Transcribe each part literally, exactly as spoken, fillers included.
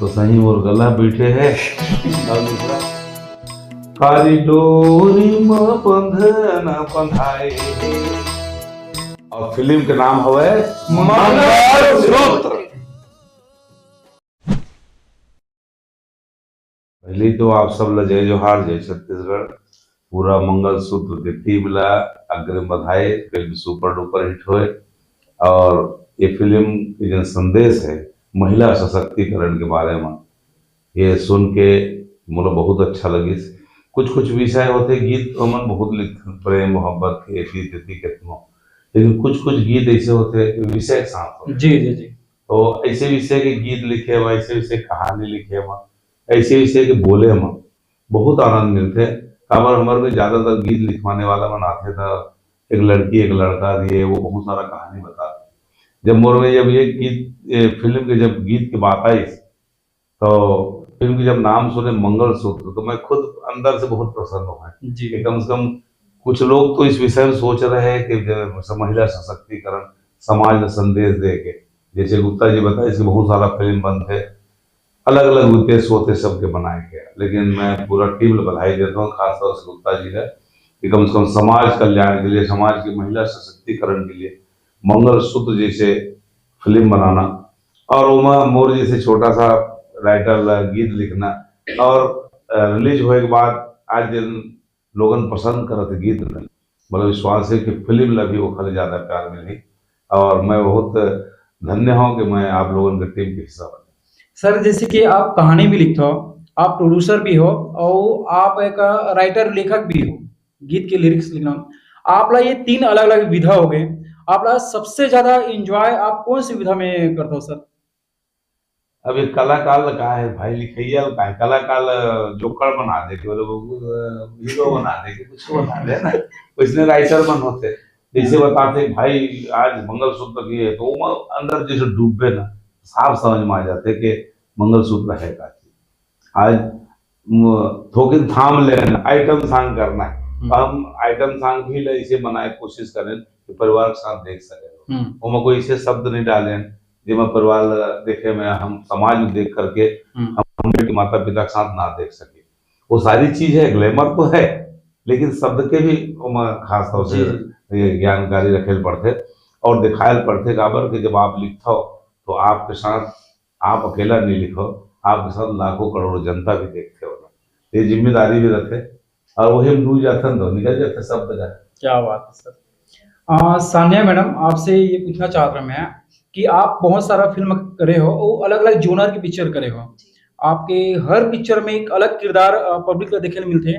तो सही मोर गला बैठे है। और दूसरा, कारी डोरी म बंधन बंधाए हे। और फिल्म के नाम हवे मंगलसूत्र। पहले तो आप सब ला जय जोहार, जय छत्तीसगढ़। पूरा मंगलसूत्र के टीम ला अग्रिम बधाई। फिल्म सुपर डुपर हिट होए और ये फिल्म के जो संदेश है महिला सशक्तिकरण के बारे में, ये सुन के मोला बहुत अच्छा लगिस। कुछ कुछ विषय होते, गीत तो हमन बहुत लिखथन, प्रेम मोहब्बत के, ऐसी तैसी कितनो, लेकिन कुछ कुछ गीत ऐसे होते विषय के साथ होते। जी जी जी। तो ऐसे विषय के गीत लिखे मा, ऐसे विषय के कहानी लिखे मा, ऐसे विषय के बोले मा बहुत आनंद मिलथे। काबर हमर में ज्यादातर गीत लिखवाने वाला मन आथे, त एक लड़की एक लड़का दिए, वो बहुत सारा कहानी बताथे। जब मोर में जब ये गीत, ये फिल्म के जब गीत के बात आई, तो फिल्म के जब नाम सुने मंगलसूत्र, तो मैं खुद अंदर से बहुत प्रसन्न हुआ जी। कि कम से कम कुछ लोग तो इस विषय में सोच रहे हैं कि जब महिला सशक्तिकरण, समाज में संदेश दे के, जैसे गुप्ता जी बताए, इसके बहुत सारा फिल्म बनते, अलग अलग उद्देश्य होते सबके बनाए के, लेकिन मैं पूरा टीम ला बधाई देता हूँ, खासतौर से गुप्ता जी का, कि कम से कम समाज कल्याण के लिए, समाज की महिला सशक्तिकरण के लिए मंगलसूत्र जैसे फिल्म बनाना, और ओमा मोर जैसे छोटा सा राइटर ला गीत लिखना, और रिलीज होए के बाद आज दिन लोगन पसंद करत हे गीत ला, मतलब विश्वास है कि फिल्म ला भी ओखर ले ज्यादा प्यार मिलही। और मैं बहुत धन्य हूँ कि मैं आप लोगन के टीम के हिस्सा बने। सर, जैसे कि आप कहानी भी लिखते हो, आप प्रोड्यूसर भी हो और आप एक राइटर लेखक भी हो, गीत के लिरिक्स लिखना, आप ला ये तीन अलग अलग विधा हो गए, आप ला सबसे ज्यादा एंजॉय आप कौन सी विधा में करते हो सर? अब ये कलाकार ला का है भाई, लिखैया ला का है, कलाकार ला जोकर बना दे के, मतलब वो, अ, हीरो बना दे के, कुछ बना दे ना, वैसने राइटर मन होते, जैसे बताते भाई आज मंगलसूत्र की है, तो वो अंदर जैसे डूबे ना, साफ समझ में आ जाते कि मंगलसूत्र है का चीज। आज म-, थोकिन थाम लेना, आइटम सॉन्ग करना है, हम्म। तो हम आइटम सॉन्ग भी ले इसे बनाए कोशिश करें कि परिवार के साथ देख सके। हम्म। ओमा कोई इसे शब्द नहीं डालें, जेमा परिवार देखे में हम समाज में देख करके हम्म। हम अपने माता पिता के साथ ना देख सके। वो सारी चीज है, ग्लैमर तो है, लेकिन शब्द के भी ओमा खास तौर से जी। ये ज्ञानकारी रखे ल पड़थे और दिखाए ल पड़थे। काबर कि जब आप लिखथो तो आपके साथ आप अकेला नहीं लिखो, आपके साथ लाखों करोड़ों जनता भी देखथे ओला। ये जिम्मेदारी भी रथे और वही हम डूब जाथन तो निकल जाथे शब्द का। क्या बात है सर। आ, सान्या मैडम, आपसे ये पूछना चाहत रहा मैं कि आप बहुत सारा फिल्म करे हो और अलग-अलग जॉनर की पिक्चर करे हो। आपके हर पिक्चर में एक अलग किरदार, अ, पब्लिक ला देखे ल मिलथे।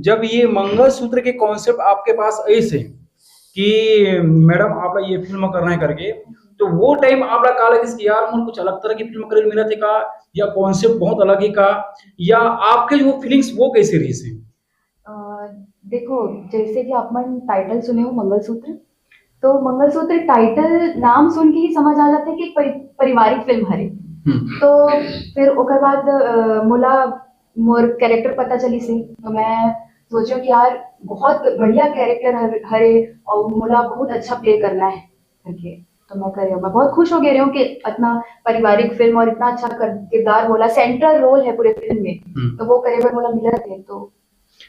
जब ये मंगलसूत्र के कॉन्सेप्ट आपके पास ऐसे कि मैडम आप ला ये फिल्म करना है करके, तो वो टाइम आप ला का लगिस कि यार मोर कुछ अलग तरह की फिल्म करे ल मिलत हे का, या कॉन्सेप्ट बहुत अलग है का, या आपके जो फीलिंग्स वो कैसे रहिस हे? अ, देखो, जैसे कि आप मन टाइटल सुने हो मंगलसूत्र, तो मंगलसूत्र टाइटल नाम सुन के ही समझ आ जाथे कि परि-, पारिवारिक फिल्म हरे। हम्म। तो फिर ओकर बाद, अ, मोला मोर कैरेक्टर पता चलिस हे, तो मैं सोचेंव कि यार बहुत बढ़िया कैरेक्टर हर-, हरे और मोला बहुत अच्छा प्ले करना है करके। तो मैं करे, मैं बहुत खुश हो गे रहेंव कि इतना पारिवारिक फिल्म और इतना अच्छा कर-, किरदार मोला, सेंट्रल रोल है पूरे फिल्म में, हम्म। तो वो करे बर मोला मिलत हे। तो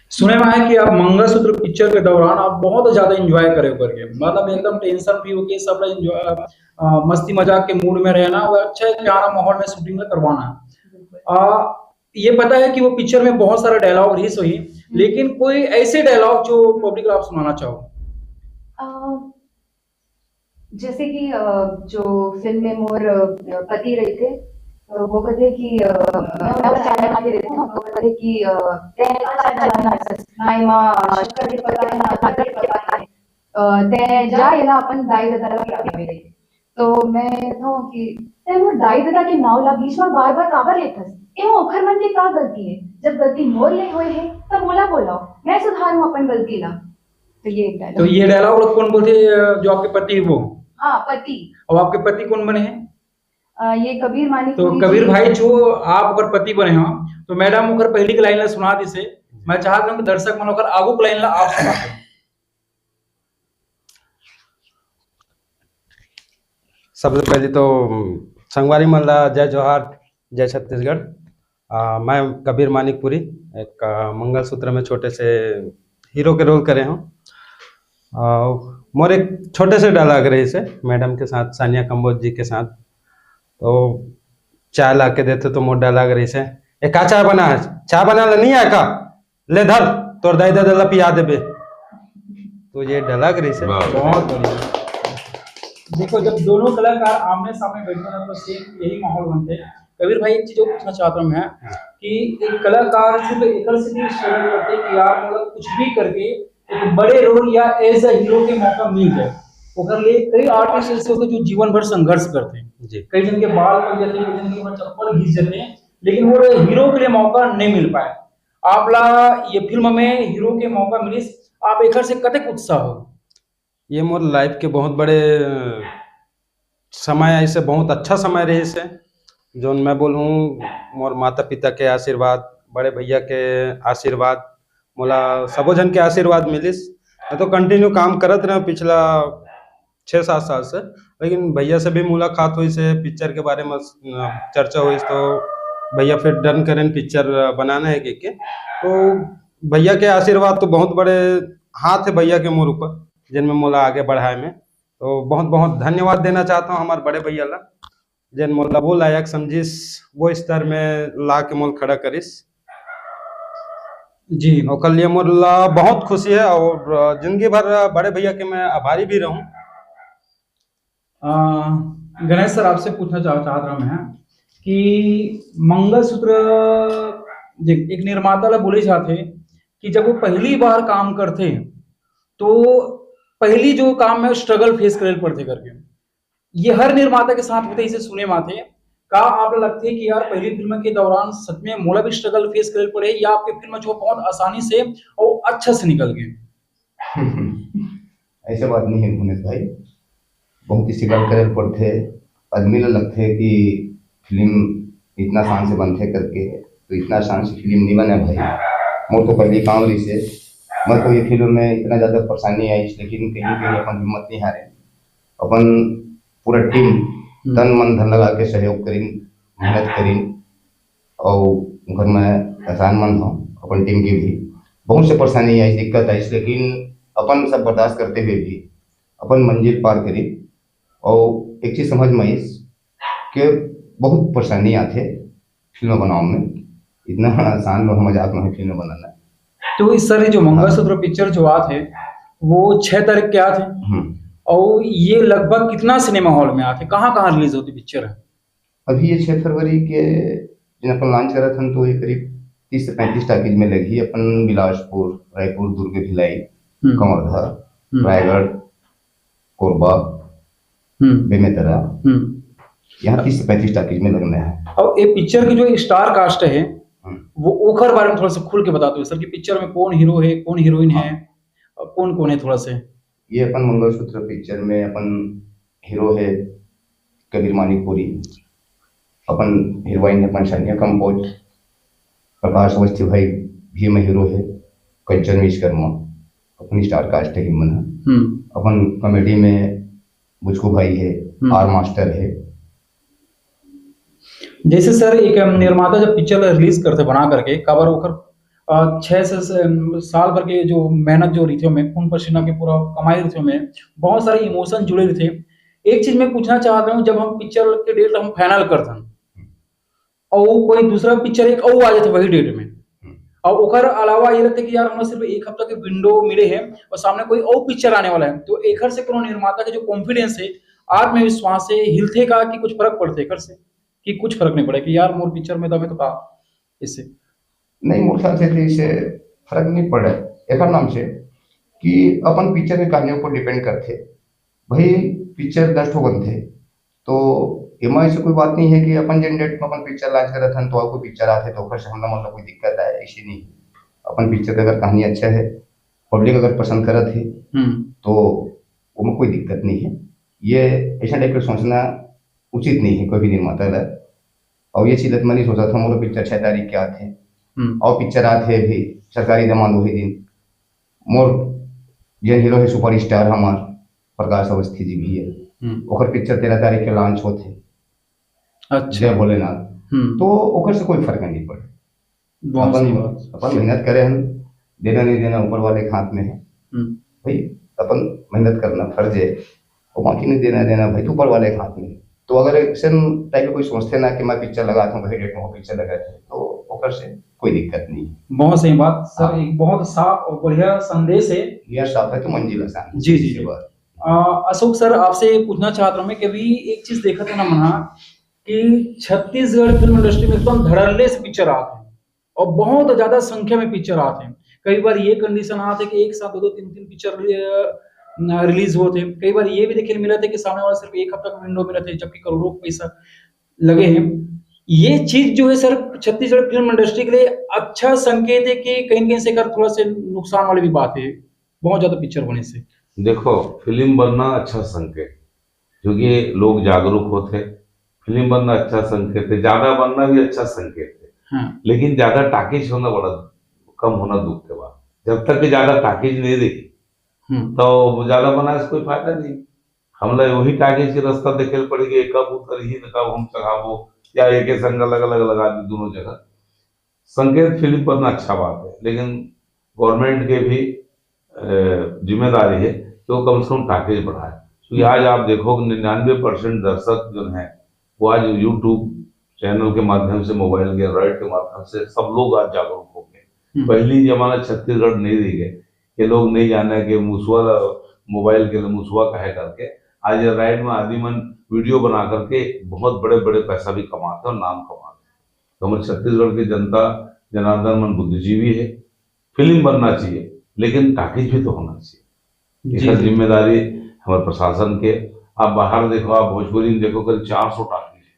सुने में आए कि आप मंगलसूत्र पिक्चर के दौरान आप बहुत ज्यादा एंजॉय करे हो करके, मतलब एकदम टेंशन फ्री होके सब एंजॉय, अ, मस्ती मजाक के मूड में रहना और अच्छा एक प्यारा माहौल में शूटिंग करवाना। बिल्कुल। अ, ये पता है कि वो पिक्चर में बहुत सारा डायलॉग रहिस होही, हम्म। लेकिन कोई ऐसे डायलॉग जो पब्लिक ला आप सुनाना चाहो? अ, जैसे कि, अ, जो फिल्म में मोर, अ, पति रहिथे, तो वो कथे कि, अ, मैं ओला चाय बना के देथंव, तो वो कथे कि, अ, "तैं का चाय बनाना है? ना एमा शक्कर के पत्ता है, ना अदरक के पत्ता है। अ, तैं जा एला अपन दाई ददा ला पिलावे।" तो मैं कथंव कि "तैं मोर दाई ददा के नाव ला बीच में बार-बार काबर लेथस? एमा ओखर मन के का गलती है? जब गलती मोर ले होए हे, तब मोला बोलाओ, मैं सुधारहूं अपन गलती ला।" तो ये एक डायलॉग। तो ये डायलॉग कौन बोलथे, अ, जो आपके पति वो? हाँ, पति। अब आपके पति कौन बने हैं? अ, ये कबीर मानिक तो पुरी कबीर जी। भाई जो आप ओकर पति बने हो, तो मैडम ओकर पहली के लाइन ला सुना दिस हे। मैं चाहत हूँ कि दर्शक मन ओकर आगू के लाइन ला आप सुना दें। सबसे पहले तो, उम, संगवारी मन ला जय जोहार, जय छत्तीसगढ़। आ, मैं कबीर मानिकपुरी, एक, आ, मंगलसूत्र में छोटे से हीरो के रोल करे हूँ। आ, मोर एक छोटे से डायलॉग रहिस हे मैडम के साथ, सानिया कंबोज जी के साथ। तो चाय ला के देथे तो मोर डायलॉग रहिस हे, "ए, का चाय बना है? चाय बना ले, नहीं आय का? ले धर, तोर दाई ददा ला पिया देबे।" तो ये डायलॉग रहिस हे। वाह। बहुत बढ़िया। देखो, जब दोनों कलाकार आमने सामने बैठते हैं तो सेम यही माहौल बनते हैं। कबीर भाई, एक चीज और पूछना चाहता हूँ मैं कि एक कलाकार सिर्फ एकर से भी स्ट्रगल करते कि यार, मतलब, कुछ भी करके एक बड़े रोल या एज अ हीरो के मौका मिल जाए, ओकर लिए कई आर्टिस्ट ऐसे होते जो जीवन भर संघर्ष करते हैं। जी। कई जन के बाल पक जाते हैं, कई जन के ऊपर चप्पल घिस जाते हैं, लेकिन वो हीरो के लिए मौका नहीं मिल पाए। आप ला ये फिल्म में हीरो के मौका मिलिस, आप एकर से कतेक उत्साह हो? ये मोर लाइफ के बहुत बड़े समय, ऐसे बहुत अच्छा समय रहिस हे, जोन मैं बोलूँ, मोर माता पिता के आशीर्वाद, बड़े भैया के आशीर्वाद, मोला सबो झन के आशीर्वाद मिलिस। मैं तो कंटिन्यू काम करत रहे पिछला छः सात साल से, लेकिन भैया से भी मुलाकात होइस हे, पिक्चर के बारे में, अ, चर्चा होइस, तो भैया फिर डन करेन पिक्चर बनाना है कह के। तो भैया के आशीर्वाद तो बहुत बड़े हाथ है भैया के मोर ऊपर, जिनमें मोला आगे बढ़ाए में। तो बहुत बहुत धन्यवाद देना चाहता हूँ हमारे बड़े भैया ला, जेन मोला वो लायक समझिस, वो स्तर में ला के मोल खड़ा करिस। जी। ओकर लिए मोला बहुत खुशी है और जिंदगी भर बड़े भैया के मैं आभारी भी रहूं। अ, गणेश सर, आपसे पूछना चाह-, चाहत रहा मैं कि मंगलसूत्र, जे एक निर्माता ला बोले जाथे कि जब वो पहली बार काम करथे, तो पहली जो काम में स्ट्रगल फेस करे पड़थे करके, ये हर निर्माता के साथ होथे, इसे सुने माथे। का आप लगथे कि यार, पहली फिल्म के दौरान सच में मोला भी स्ट्रगल फेस करे पड़े, या आपके फिल्म जो बहुत आसानी से और अच्छा से निकल गए? ऐसे बात नहीं है भुवनेश भाई, बहुत ही स्ट्रगल करे पड़थे। आदमी ला लगथे कि फिल्म इतना आसान से बनथे करके, तो इतना आसान से फिल्म नहीं बने भाई। मोर तो पहली काम रहिस हे, मैं तो ये फिल्म में इतना ज्यादा परेशानी आई, लेकिन कहीं कहीं अपन हिम्मत नहीं हारे, अपन पूरा टीम हम्म। तन मन धन लगा के सहयोग करिन, मेहनत करिन, और घर में एहसान मंद हूँ अपन टीम के भी। बहुत से परेशानी आइस, दिक्कत आइस, लेकिन अपन सब बर्दाश्त करते हुए भी अपन मंजिल पार करी। और एक चीज समझ में आइस कि बहुत परेशानी आथे फिल्म बनावे में, इतना आसान लो मजाक नहीं फिल्म बनाना। तो इस सर, ये जो मंगलसूत्र हाँ। पिक्चर जो आथे, वो छह तारीख के आथे, हम्म। और ये लगभग कितना सिनेमा हॉल में आथे, कहाँ कहाँ रिलीज होती पिक्चर है? अभी ये छह फरवरी के दिन अपन लॉन्च करत हन, तो ये करीब तीस से पैंतीस टाकीज में लगही। अपन बिलासपुर, रायपुर, दुर्ग, भिलाई, हम्म। कवर्धा, हम्म। रायगढ़, कोरबा, हम्म। बेमेतरा, हम्म। यहाँ तीस से पैंतीस टाकीज में लगना है। और ये पिक्चर की जो स्टार कास्ट है, हम्म। वो ओखर बारे में थोड़ा सा खुल के बता दो सर, कि पिक्चर में कौन हीरो है, कौन हीरोइन है, हाँ। और कौन कौन है थोड़ा से। ये अपन मंगलसूत्र पिक्चर में अपन हीरो है कबीर मानिकपुरी, अपन हीरोइन है अपन सानिया कंबोज, प्रकाश अवस्थी भाई भी में हीरो है, कंचन विश्वकर्मा, अपन स्टार कास्ट है मन। हम्म। अपन कॉमेडी में बुचकू भाई है, हम्म। आर मास्टर है। जैसे सर, एक, अम, निर्माता जब पिक्चर रिलीज करथे बना करके, काबर ओकर, अ, छह से, से, अम, साल भर के जो मेहनत जो रहिथे ओमे, खून पसीना के पूरा कमाई रहिथे ओमे, बहुत सारे इमोशन जुड़े रहिथे। एक चीज मैं पूछना चाहत हूँ, जब हम पिक्चर के डेट हम फाइनल करथन, और कोई दूसरा पिक्चर एक और आ जाथे वही डेट में, हम्म। और ओकर अलावा ये लगता है कि यार, हमरा सिर्फ एक हफ्ता के विंडो मिले है और सामने कोई और पिक्चर आने वाला है, तो एकर से कोनो निर्माता के जो कॉन्फिडेंस है, आत्मविश्वास है, हिलथे का कि कुछ फर्क पड़थे एकर से, कि कुछ फर्क नहीं पड़े कि यार, मोर पिक्चर में दम है तो का इससे? नहीं, मोर ख्याल से तो इससे फर्क नहीं पड़े। एकर नाम से कि अपन पिक्चर के कहानी ऊपर डिपेंड करथे। भाई, पिक्चर दस ठो बनथे, तो एमा ऐसे कोई बात नहीं है कि अपन जेन डेट में अपन पिक्चर लॉन्च करत हन, तो और कोई पिक्चर आथे, तो ओकर से हमला मतलब कोई दिक्कत आए, ऐसे नहीं। अपन पिक्चर का अगर कहानी अच्छा है, पब्लिक अगर पसंद करत है, हम्म। तो ओमा कोई दिक्कत नहीं है। ये ऐसा टाइप का सोचना उचित नहीं है कोई भी निर्माता ला। और ये चीज मैं नहीं सोचा था, मोर पिक्चर छह तारीख के आथे, हम्म। और पिक्चर आथे भी सरकारी दमांद वही दिन। मोर जेन हीरो है सुपरस्टार हमार प्रकाश अवस्थी जी भी है, हम्म। ओकर पिक्चर तेरह तारीख के लॉन्च होथे। अच्छा। जय भोलेनाथ। हम्म। तो ओकर से कोई फर्क नहीं पड़े। बहुत अपन सही बात। अपन मेहनत करे हैं, देना नहीं देना ऊपर वाले के हाथ में है। हम्म। भाई, अपन मेहनत करना फर्ज है, और बाकी नहीं देना देना भाई तो ऊपर वाले के हाथ में है। तो अगर ऐसे टाइप के कोई सोचते ना कि मैं पिक्चर लगाता हूँ, भाई डेट में पिक्चर लगाते हैं, तो ओकर से कोई दिक्कत नहीं है। बहुत सही बात सर, हाँ। एक बहुत साफ और बढ़िया संदेश है। गियर साफ है तो मंजिल आसान है। जी, जी, ये जी। बात। आ, अशोक सर, आपसे ये पूछना चाहत रहा मैं कि अभी एक चीज देखत है ना मन हा कि छत्तीसगढ़ फिल्म इंडस्ट्री में एकदम धड़ल्ले से पिक्चर आते हैं और बहुत ज्यादा संख्या में पिक्चर आते हैं। कई बार ये कंडीशन आते हैं कि एक साथ दो दो तीन तीन पिक्चर रिलीज होते हैं। कई बार ये भी देखे मिलते हैं कि सामने वाला सिर्फ एक हफ्ता का विंडो में रहते हैं, जबकि करोड़ों पैसा लगे हैं। ये चीज जो है सर, छत्तीसगढ़ फिल्म इंडस्ट्री के लिए अच्छा संकेत है कि कहीं ना कहीं से अगर थोड़ा से नुकसान वाली भी बात है, बहुत ज्यादा पिक्चर होने से। देखो, फिल्म बनना अच्छा संकेत, क्योंकि लोग जागरूक होते। फिल्म बनना अच्छा संकेत है, ज्यादा बनना भी अच्छा संकेत है। हाँ। लेकिन ज्यादा टाकीज होना बड़ा, कम होना दुख के बात। जब तक कि ज्यादा टाकीज नहीं रही, हम्म। तो ज्यादा बनाने से कोई फायदा नहीं। हमला वही टाकीज के रास्ता देखे पड़ेगी, कब उतरही न कब हम चढ़ाबो, या एक संग अलग अलग लगा दी दोनों जगह। संकेत फिल्म बनना अच्छा बात है, लेकिन गवर्नमेंट के भी अ, जिम्मेदारी है कि वो कम से कम टाकीज बढ़ाए, क्योंकि आज आप देखो कि निन्यानवे परसेंट दर्शक जो हैं, वो आज यूट्यूब चैनल के माध्यम से, मोबाइल के एंड्रॉइड के माध्यम से सब लोग आज जागरूक हो गए। हम्म। पहली जमाना छत्तीसगढ़ नहीं रही है, ये लोग नहीं जाने कि मुसवा मोबाइल के लिए मुसवा कहे करके। आज ये राइड में आदमी मन वीडियो बना करके बहुत बड़े बड़े पैसा भी कमाते हैं और नाम कमाते हैं। तो हमारे छत्तीसगढ़ की जनता, जनार्दन मन बुद्धिजीवी है, फिल्म बनना चाहिए, लेकिन टाकीज भी तो होना चाहिए। जी, इसका जी। जिम्मेदारी हमारे प्रशासन के। आप बाहर देखो, आप भोजपुरी में देखो, करीब चार सौ टाकीज है,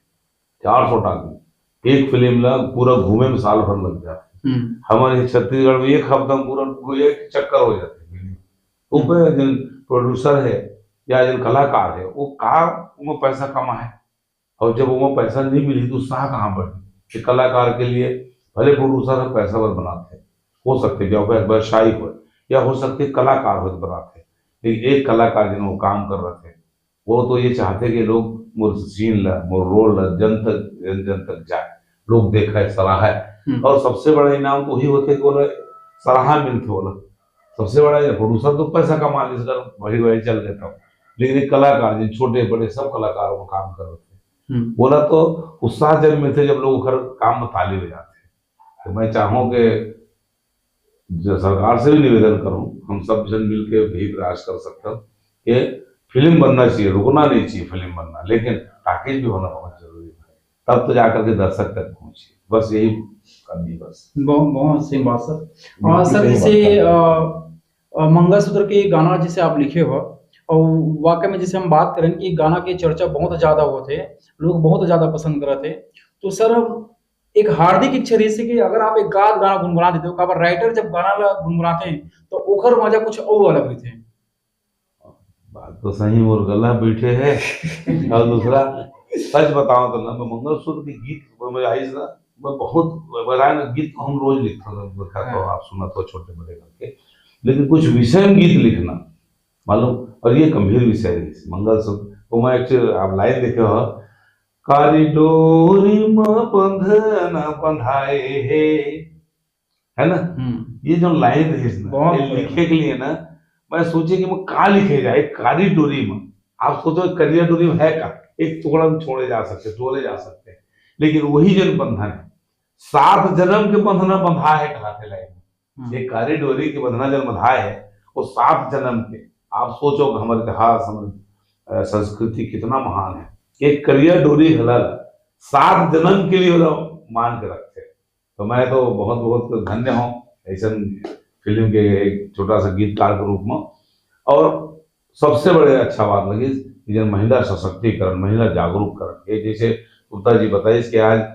चार सौ टाकीज। एक फिल्म ला पूरा घूमे में साल भर लग जाता है। हम्म। हमारे छत्तीसगढ़ में एक हफ्ता में पूरा एक चक्कर हो जाता है। तो पे जिन प्रोड्यूसर है या जिन कलाकार है, वो का वो पैसा कमाए, और जब वो पैसा नहीं मिली तो उत्साह कहाँ बढ़े? कि कलाकार के लिए भले प्रोड्यूसर है, पैसा बर बनाते हैं, हो सकते क्या वो पैसा शाही हो, या हो सकते कलाकार हो तो बनाते हैं। लेकिन एक कलाकार जिन वो काम कर रहे थे, वो तो ये चाहते कि लोग मोर सीन ला, मोर रोल ला जन तक, जन जन तक जाए, लोग देखे, सराहे। हम्म। और सबसे बड़ा इनाम तो वही होते कि बोले सराहा मिलते बोला। सबसे बड़ा ये प्रोड्यूसर तो पैसा कमा ले, इसका वही वही चल देता हूँ, लेकिन एक कलाकार जिन छोटे बड़े सब कलाकारों को काम कर रहे थे, हम्म। बोला तो उत्साह जब मिलते जब लोग ओकर काम में ताली बजाते। तो मैं चाहूँ कि जो सरकार से भी निवेदन करूँ, हम सब जन मिलके यही प्रयास कर सकते हैं कि फिल्म बनना चाहिए, रुकना नहीं चाहिए फिल्म बनना, लेकिन टाकीज भी होना बहुत जरूरी है, तब तो जाकर के दर्शक तक पहुँचे। बस यही कमी बस। बहुत बहुत सही बात सर। और बिल्कुल सर, सही जैसे बात है। अ, अ, मंगलसूत्र के गाना जैसे आप लिखे हो, और वाकई में जैसे हम बात करें कि गाना के चर्चा बहुत ज्यादा होते हैं, लोग बहुत ज्यादा पसंद करते हैं, तो सर, हम एक हार्दिक इच्छा रही कि अगर आप एक गात गाना गुनगुना देते हो, काबर राइटर जब गाना ला गुनगुनाते हैं तो ओकर मजा कुछ और अलग रहते हैं। बात तो सही, मोर गला बैठे है। और दूसरा, सच बताओ तो ना, मैं मंगलसूत्र के गीत, मैं आइस ना, मैं बहुत बताया ना, गीत तो हम रोज लिखता था, लिखा था, हाँ। आप सुना तो छोटे बड़े करके, लेकिन कुछ विषय में गीत लिखना मालूम, और ये गंभीर विषय है। मंगलसूत्र वो मैं एक्चुअली आप लाइन देखे हो, कारी डोरी में बंधन बंधाए है, है ना? हम्म। ये जो लाइन है इसमें, बहुत ये बढ़िया। लिखे के लिए ना, मैं सोचे कि मैं का लिखे जाए, एक कारी डोरी में। आप सोचो, करिया डोरी में है का? एक टुकड़ा में छोड़े जा सकते, जोड़े जा सकते हैं, लेकिन वही जन बंधन है, सात जन्म के बंधना बंधा है, कहा थे लाइन में। हम्म। ये कारी डोरी के बंधना जन बंधा है, वो सात जन्म के। आप सोचो कि हमारे इतिहास, हमारी अ, संस्कृति कितना महान है। एक करिया डोरी हला सात जन्म के लिए वाला मान के रखते हैं। तो मैं तो बहुत बहुत धन्य हूँ ऐसा फिल्म के एक छोटा सा गीतकार के रूप में। और सबसे बड़े अच्छा बात लगी कि जन महिला सशक्तिकरण, महिला जागरूककरण, ये जैसे गुप्ता जी बताइए कि आज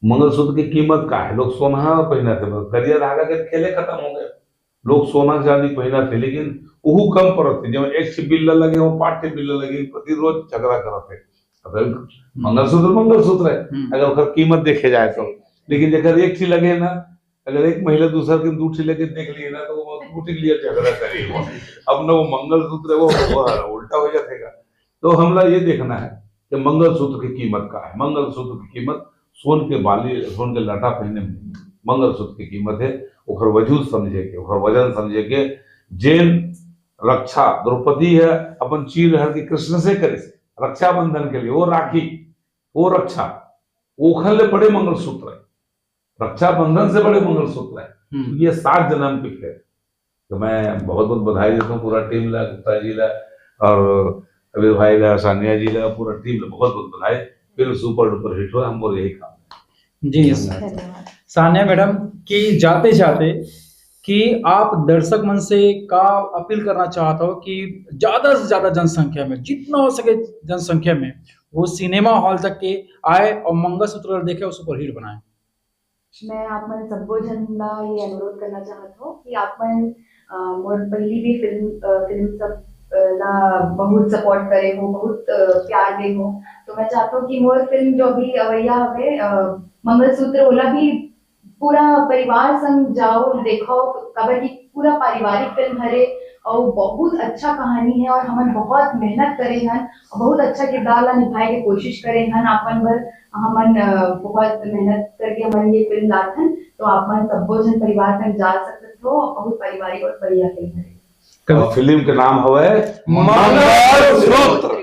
मंगलसूत्र की कीमत का है, लोग सोना पहना थे, करिया धागा के खेले खत्म हो गए, लोग सोना चांदी पहना थे, लेकिन वो कम पड़त थे, जब एक से बिल्ला लगे हो, पाँच से बिल्ला लगे, प्रतिरोज झगड़ा करत थे। अब मंगलसूत्र मंगलसूत्र है, हम्म। अगर ओकर कीमत देखे जाए तो, लेकिन जब एक ठी लगे ना, अगर एक महिला दूसर के दू ठी लगे देख लिए ना, तो वो दू ठी लिए झगड़ा करेगा। अब ना वो मंगलसूत्र है, वो, वो उल्टा हो जाएगा। तो हमला ये देखना है कि मंगलसूत्र की कीमत का है, मंगलसूत्र की कीमत सोन के बाली, सोन के लटा पहने मंगलसूत्र की कीमत है। ओकर वजूद समझे के, ओकर वजन समझे के। जेन रक्षा द्रौपदी है अपन चीर हर के कृष्ण से करे से रक्षाबंधन के लिए, वो राखी, वो रक्षा, ओखर ले बड़े मंगलसूत्र है, रक्षाबंधन से बड़े मंगलसूत्र है। हम्म। ये सात जन्म की फेर। तो मैं बहुत बहुत बधाई देता हूँ पूरा टीम ला, गुप्ता जी ला और अबीर भाई ला, सानिया जी ला, पूरा टीम ला बहुत बहुत बधाई। फिल्म सुपर डुपर हिट हो, हम और यही काम है। जी धन्यवाद। सानिया मैडम, कि जाते जाते कि आप दर्शक मन से का अपील करना चाहत हो कि ज्यादा से ज्यादा जनसंख्या में, जितना हो सके जनसंख्या में, वो सिनेमा हॉल तक के आए और मंगलसूत्र देखे और सुपरहिट बनाए। मैं आप मन सब्बो झन ला ये अनुरोध करना चाहत हो कि आप मन अ, मोर पहली भी फिल्म अ, फिल्म सब अ, ला बहुत सपोर्ट करे हो, बहुत अ, प्यार दे हो। तो मैं चाहता हूँ कि मोर फिल्म जो अभी अवैया हवे अ, मंगलसूत्र, ओला भी पूरा परिवार संग जाओ देखो, काबर कि पूरा पारिवारिक फिल्म हरे और बहुत अच्छा कहानी है और हमन बहुत मेहनत करे हन और बहुत अच्छा किरदार ला निभाए के कोशिश करे हन। आपन बर हमन अ, बहुत मेहनत करके हमन ये फिल्म लाथन, तो आप मन सब्बो झन परिवार संग जा सकत हो और बहुत पारिवारिक और बढ़िया फिल्म है। और फिल्म के नाम हवे मंगलसूत्र।